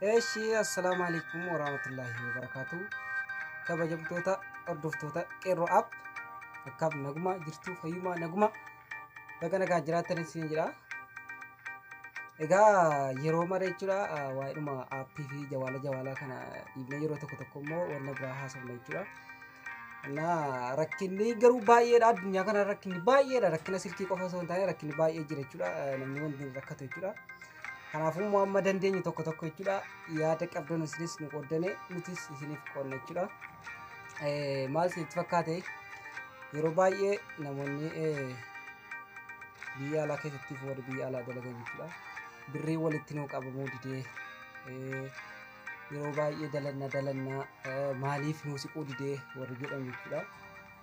Eshi, assalaamu alaikum warahmatullahi wabarakaatu. Kabajamtoota hordoftoota Qeerroo App, akkaaf naguma jirtuu? Fayyumaa, naguma, baga nagaa jiraattan isin jedha. Egaa yeroo mara jechuudha waa'eedhuma aappii fi jawaala jawaalaa kana dhiibnee yeroo tokko tokko immoo wanna biraa haasofna jechuudha. Na rakkinni garuu baay'eedha, addunyaa kana rakkinni baay'eedha. Rakkina silkii qofa osoo hin taane rakkinni baay'ee jira jechuudha, namni wanti rakkatu jechuudha. Kanaafuu immoo amma dandeenyu tokko tokko jechuudha yaada qabdan isinis nu qooddane, nutis isiniif qoodna jechuudha. Maal isinitti fakkaate? Yeroo baay'ee namoonni biyya alaa keessatti fi warri biyya alaa dalagan jechuudha, birrii walitti nuu qabamuu didee, yeroo baay'ee dalanna dalanna, maaliif nuu siquu didee warri jedhan jechuudha.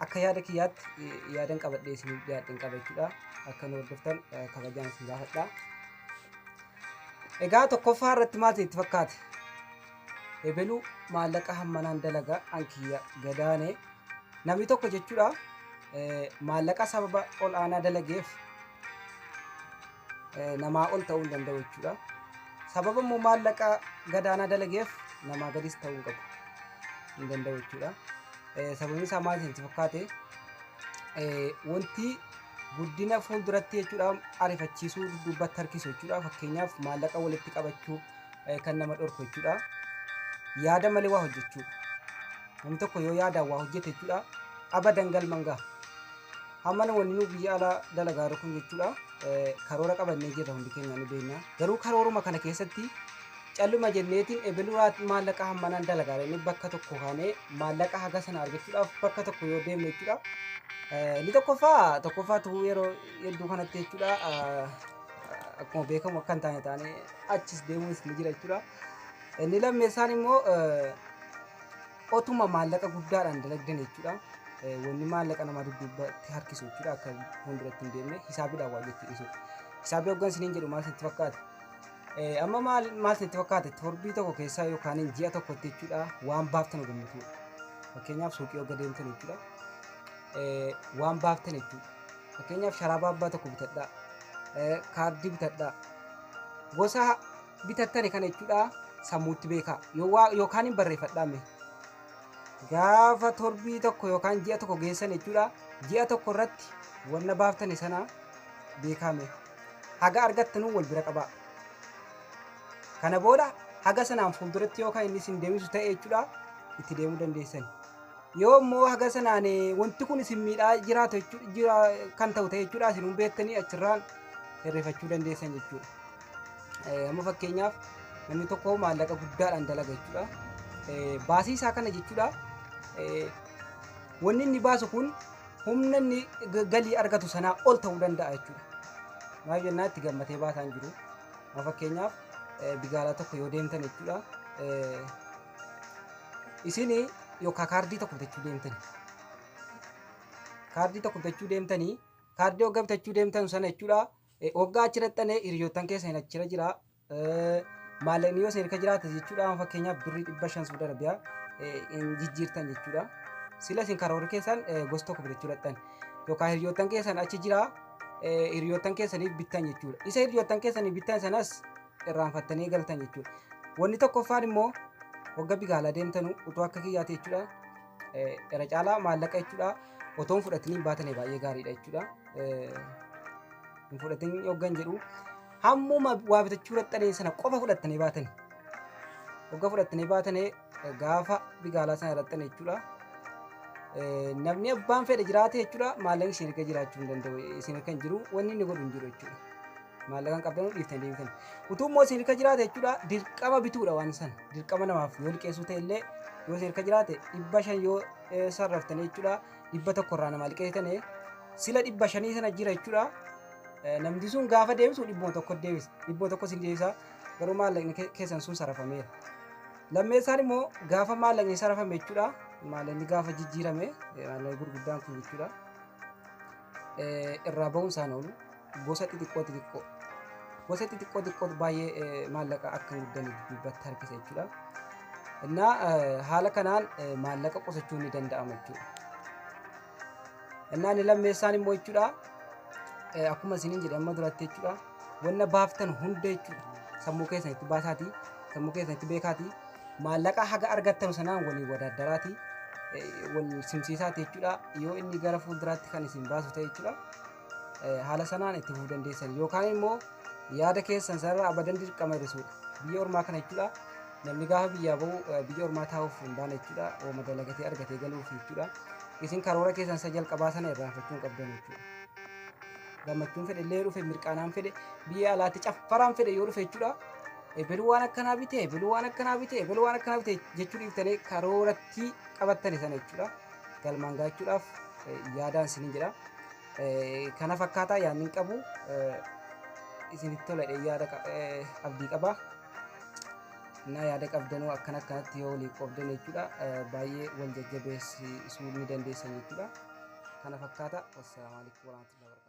Akka yaada kiyyaatti yaadan qabadhee isiniif dhiyaadheen qaba jechuudha. Akka nu hordoftan kabajaan isin gaafadha. Egaa tokkoffaa irratti maal itti fakkaate? Ebeluu maallaqa hammanaan dalaga, an kiyya gadaane. Namni tokko jechuudha maallaqa sababa ol aanaa dalageef namaa ol ta'uu hin danda'u jechuudha. Sababa immoo maallaqa gadaanaa dalageef namaa gadis ta'uu hin qabu, hin danda'u jechuudha. Sababni isaa maal isinitti fakkaate? Wanti guddina fuulduratti jechuudha ariifachiisuu dudduubatti harkisu jechuudha. Fakkeenyaaf maallaqa walitti qabachuu kan nama dhorku jechuudha, yaada malee waa hojjechuudha. Namni tokko yoo yaadaan waa hojjete jechuudha, abadan galman gaha. Hamma namoonni nu biyya alaa dalagaa jiru kun jechuudha karoora qabannee jirra, hundi keenya ni beekna. Garuu karooruma kana keessatti calluma jenneetiin ebeluraa maallaqa hammanaan dalagaa jennee bakka tokko kaanee maallaqa haga sana argachuudhaaf bakka tokko yoo deemne jechuudha. Inni tokkoffaa tokkoffaa ta'uu yeroo hedduu kanatti jechuudha akkuma beekamu akka hin taane taanee achis deemuunis ni jira jechuudha. Inni lammeessaan immoo otuma maallaqa guddaadhaan dalagdan jechuudha. Wanni maallaqa namaa dudduubatti harkisu jechuudha, akka fuulduratti hin deemne, hisaabiidhaan waa jechuu dhiisudha. Hisaabii hoggan isiniin jedhu maal isinitti fakkaata? Amma maal maal isinitti fakkaate? Torbii tokko keessaa yookaan ji'a tokkotti jechuudha waan baaftan gammatuudha. Fakkeenyaaf suuqii hogga deemtan jechuudha, waan baaftan jechuudha. Fakkeenyaaf sharaaba abbaa tokko bitadhaa, kaardii bitadhaa. Gosa bitattani kana jechuudha sammuutti beekaa. Yookaan hin barreeffadhaa mee. Gaafa torbii tokko yookaan ji'a tokko geessan jechuudha, ji'a tokko irratti wanna baaftani sana beekame. Haga argattanuu wal bira qabaa. Kana booda haga sanaan fuulduratti yookaan inni isin deemisu ta'e jechuudha itti deemuu dandeessan. Yoo immoo haga sanaan wanti kun isin miidhaa jiraatu jira kan ta'u ta'e jechuudha, isin beektanii achirraan hirrifachuu dandeessan jechuudha. Amma fakkeenyaaf namni tokko maallaqa guddaadhaan dalaga jechuudha. Baasii isaa kana jechuudha, wanni inni baasu kun humna inni galii argatu sanaa ol ta'uu danda'a jechuudha. Maal jennaan, itti gammatee baasaa hin jiru. Amma fakkeenyaaf bigaalaa tokko yoo deemtan jechuudha, isin yookaan kaardii tokko bitachuu deemtani. Kaardii tokko bitachuu deemtanii, kaardii hoggaa bitachuu deemtan sana jechuudha, hoggaa achi dhaqxanee hiriyoottan keessan achirra jira. Maallaqni yoo isin harka jiraate jechuudha, amma fakkeenyaaf birrii 500 Suudi Arabiyaa hin jijjiirtan jechuudha. Sila isin karoorri keessan gosa tokko bitachuu dhaqxan yookaan hiriyoottan keessan achi jira, hiriyoottan keessaniif bittan jechuudha. Isa hiriyoottan keessaniif bittan sanas irraanfattanii galtan jechuudha. Wanni tokkoffaan immoo hogga bigaalaa deemtanu utuu akka kiyyaate jechuudha, irra caalaa maallaqa jechuudha otoo hin fudhatanii hin baatane baay'ee gaariidha jechuudha. Hin fudhatin hoggan jedhu, hammuma waa bitachuu dhaqxanii sana qofa fudhattanii baatani. Hogga fudhattanii baatanii gaafa bigaalaa sana dhaqxan jechuudha, namni abbaan fedhe jiraate jechuudha, maallaqni isin harka jiraachuu hin danda'u. Isin harka hin jiru, wanni inni godhu hin jiru jechuudha. Maallaqa hin qabdan dhiiftanii deemtan. Utuu immoo isin harka jiraate jechuudha, dirqama bituudha waan sana. Dirqama namaaf yoo liqeessuu ta'e illee, yoo isin harka jiraate 500 yoo sarraftanii jechuudha, 100 irraa namaa liqeessitanii, sila 500 sana jira jechuudha. Namni sun gaafa deebisu 100 deebisa. 100 isin deebisa. Garuu maallaqni keessan sun sarafameera. Lammeessaan immoo gaafa maallaqni sarafame jechuudha, maallaqni gaafa jijjiirame, maallaqni gurguddaan kun jechuudha, irraa bahuun isaan oolu gosa xixiqqoo xixiqqoo gosa xixiqqoo xixiqqoo baay'ee maallaqa akka hin guddanne dudduubatti harkisa jechuudha. Innaa haala kanaan maallaqa qusachuun ni danda'ama jechuudha. Innaa inni lammeessaan immoo jechuudha, akkuma isiniin jedhe amma duratti jechuudha, wanna baaftan hunda jechuudha sammuu keessanitti baasaatii Sammuu keessanitti beekaati. Maallaqa haga argattan sanaan waliin wadaaddaraati. Wal simsiisaati jechuudha. Yoo inni gara fuulduraatti kan isin baasu ta'e jechuudha. Haala sanaan itti fufuu dandeessan. Yookaan immoo yaada keessan sanarraa abadan dirqama hir'isuudha. Biyya ormaa kana jechuudha. Namni gaafa biyyaa bahu biyya ormaa taa'uuf hin baane jechuudha. Ooma dalagatee argatee galuuf jechuudha. Isin karoora keessan isa jalqabaa sana irraanfachuu hin qabdan jechuudha. Gammachuun fedhe illee dhufe, mirqaanaan fedhe, biyya alaatti caffaraan fedhe yoo dhufe jechuudha. Ebeluu waan akkanaa bite, ebeluu waan akkanaa bite, ebeluu waan akkanaa bite jechuu dhiiftanii karooratti qabattani sana jechuudha. Galmaan gaachuudhaaf yaadaan isiniin jedha. Kana fakkaataa yaadni hin qabu isinitti tola jedhee yaada abdii qaba. Na yaada qabdanuu akkana akkanatti yoo walii qoobdan jechuudha baay'ee wal jajjabeessisuu ni dandeessan jechuudha. Kana fakkaata. Wassalaamu alaikum warahmatullahi wabarakatuh.